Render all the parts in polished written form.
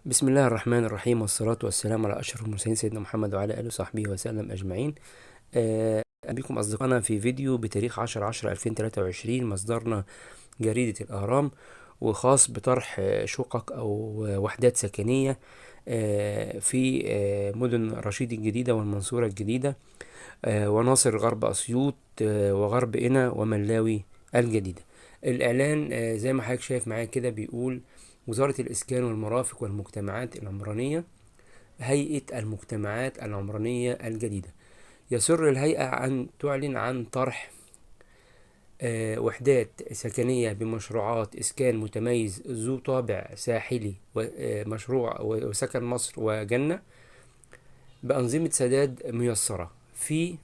بسم الله الرحمن الرحيم، والصلاة والسلام على أشرف المرسلين سيدنا محمد وعلى آله وصحبه وسلم أجمعين. بكم أصدقائنا في فيديو بتاريخ 10/10/2023، مصدرنا جريدة الأهرام، وخاص بطرح شقق أو وحدات سكنية في مدن رشيد الجديدة والمنصورة الجديدة، وناصر غرب أسيوط، وغرب قنا وملاوي الجديدة. الإعلان زي ما حضرتك شايف معايا كده بيقول: وزارة الإسكان والمرافق والمجتمعات العمرانية، هيئة المجتمعات العمرانية الجديدة، يسر الهيئة أن تعلن عن طرح وحدات سكنية بمشروعات إسكان متميز ذو طابع ساحلي ومشروع وسكن مصر وجنة بأنظمة سداد ميسرة في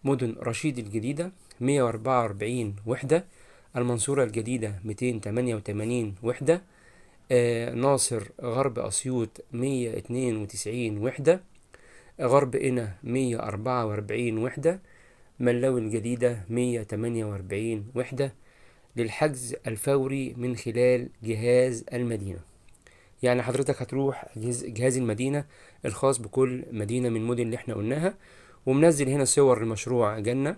مدن رشيد الجديدة 144 وحدة، المنصورة الجديدة 288 وحدة، ناصر غرب أسيوط 192 وحدة، غرب قنا 144 وحدة، ملاوي الجديدة 148 وحدة، للحجز الفوري من خلال جهاز المدينة. يعني حضرتك هتروح جهاز المدينة الخاص بكل مدينة من المدن اللي احنا قلناها. ومنزل هنا صور لمشروع جنة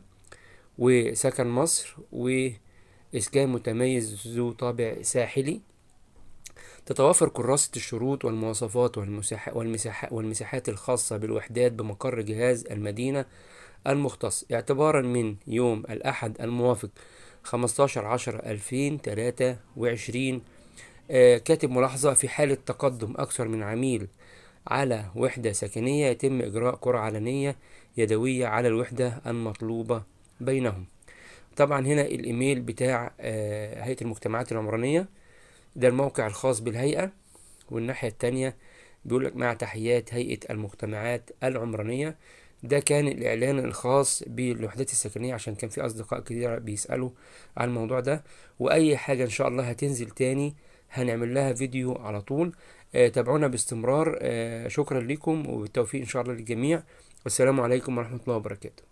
وسكن مصر وإسكان متميز ذو طابع ساحلي. تتوافر كراسة الشروط والمواصفات والمساحات الخاصة بالوحدات بمقر جهاز المدينة المختص اعتبارا من يوم الأحد الموافق 15/10/2023. كاتب ملاحظة: في حالة تقدم أكثر من عميل على وحدة سكنية يتم إجراء قرعة علنية يدوية على الوحدة المطلوبة بينهم. طبعا هنا الإيميل بتاع هيئة المجتمعات العمرانية، ده الموقع الخاص بالهيئة. والناحية التانية بيقولك مع تحيات هيئة المجتمعات العمرانية. ده كان الإعلان الخاص بالوحدات السكنية، عشان كان في أصدقاء كتير بيسألوا عن الموضوع ده. وأي حاجة إن شاء الله هتنزل تاني هنعمل لها فيديو على طول. تابعونا باستمرار. شكرا لكم وبالتوفيق إن شاء الله للجميع، والسلام عليكم ورحمة الله وبركاته.